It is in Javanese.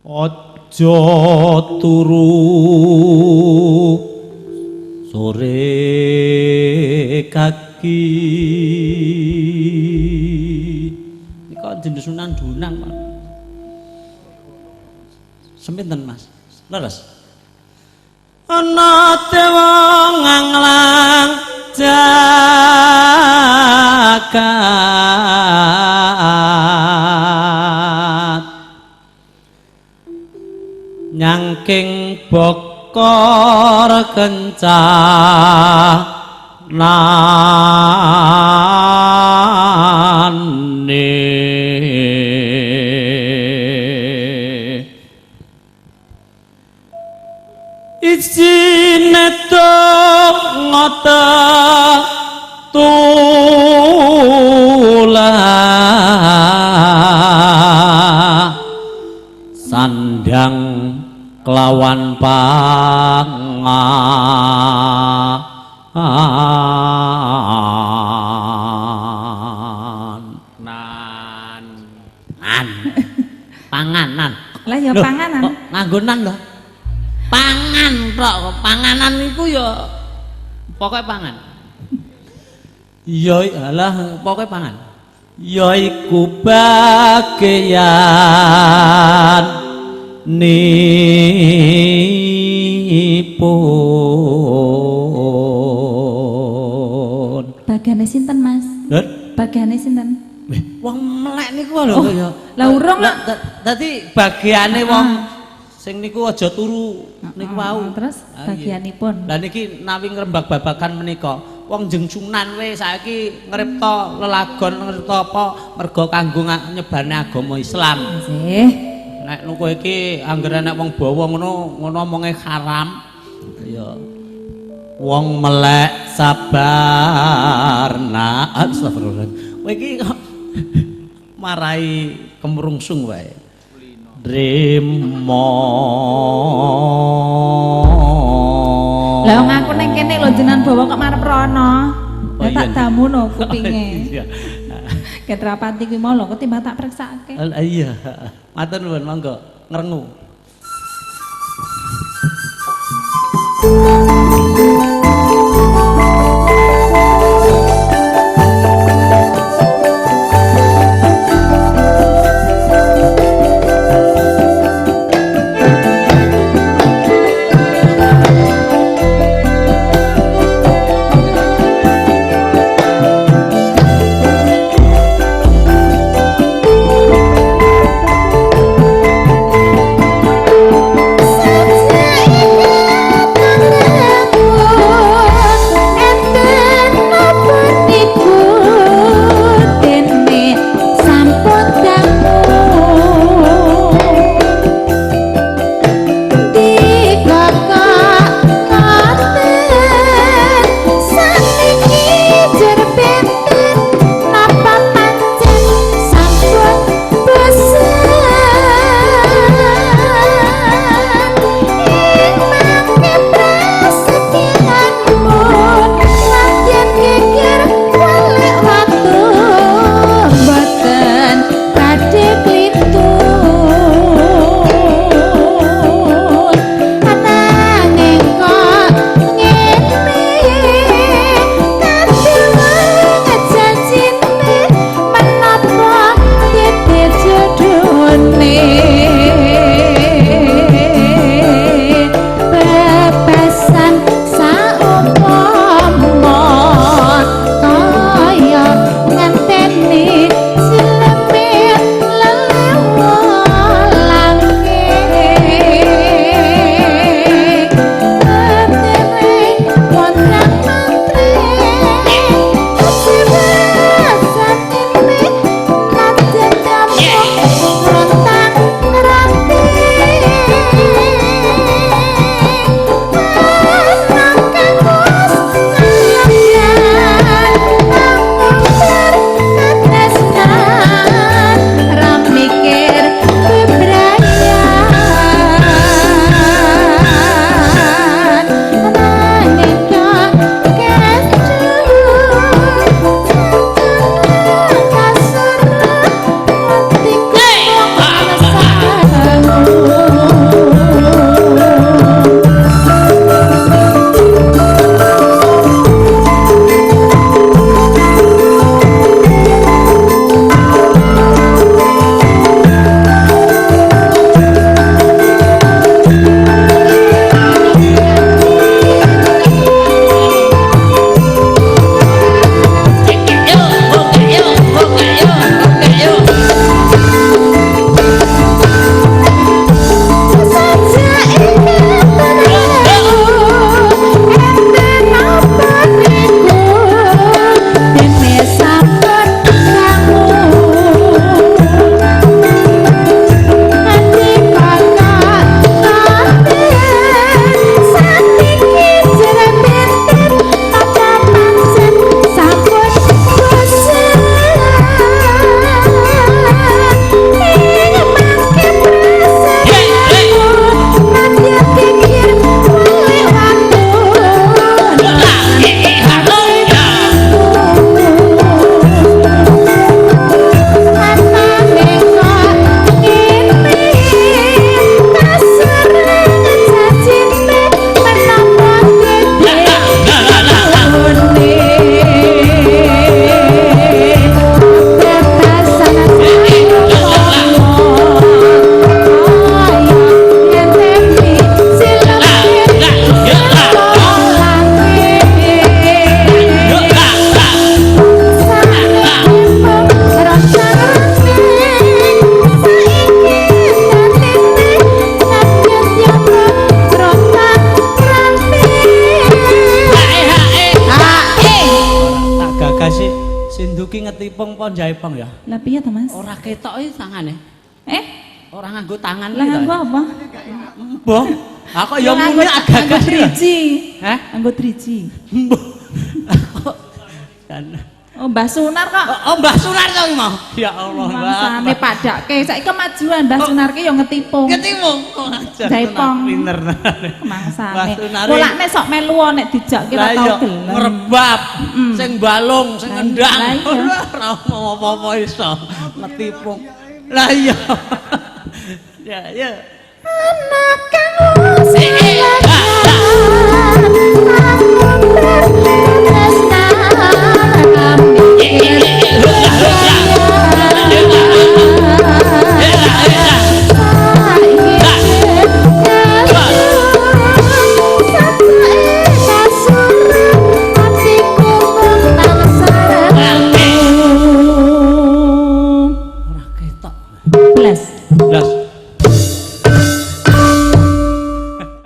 Aja turu sore kaki. Nika jeneng Sunan Dunang, Pak. Seminten, Mas? Leres. Ana dewa nganglang jagat nyangking bokor kencanane isine donga tula sandang kelawan pangan nan nan panganan. Lah ya panganan. Kok nganggonan lho. Pangan tok, panganan iku ya pokoke pangan. Ya alah pokoke pangan. Ya iku bageyan nipun. Bagiane sinten, Mas? Lho, Bagiane sinten? Wong melek niku lho ya. Lah urung Lah dadi bagiane wong sing niku aja turu niku wau. Terus Ah, iya. bagianipun. Lah niki nawi ngrembak babagan menika, wong jeng Sunan we saiki ngripta lelagon ngripta apa mergo kanggo nyebarne agama Islam. Nggih. Nek nuku iki anggere nek wong bawa ngono ngono omonge haram. Ya. Wong melek sabar nak astagfirullah. Kowe iki kok marai kemrungsung wae. Rimo. Lah wong aku ning kene lho jenengan bawa kok marep rono. Oh, Lah tak iya. damu no kupinge. Iya. Ket rapati kuwi mau lho ketimbang tak preksake. Lah iya. Matur nuwun monggo ngrengu. Ketipung apa jaipong ya? Lah piye to, Mas? Ora ketok iki tangane. Eh, Ora nganggo tangan lah iki to. Nganggo apa? Mbah. Aku ya Lah, muni nganggo agak-agak driji. Hah? Nganggo driji. Mbah. Dan Oh, Mbah Sunar kok. Oh, Mbah Sunar to iki mau. Ya Allah, Mbah. Mangsane padake. Saiki kemajuan Mbah Sunar ki ya ngetipung. Ketipung kok ajar. Jaipong. Pinter. Mbah Mangsane. Sunar. Mulane sok melu nek dijak ki ora Lah tau iya, gelem. ngrebab, sing balung, sing Lah ngendang. iya. Ora mau apa-apa iso ngetipung. Lah iya. Ya, ya. Anak kang Eh, eh, ah, ah. Eh, eh, eh, eh, huk, lah, huk, lah. Eh, lah, eh, lah, eh, lah. Lah. Lah. Eh. Ora ketok. Blas. Blas.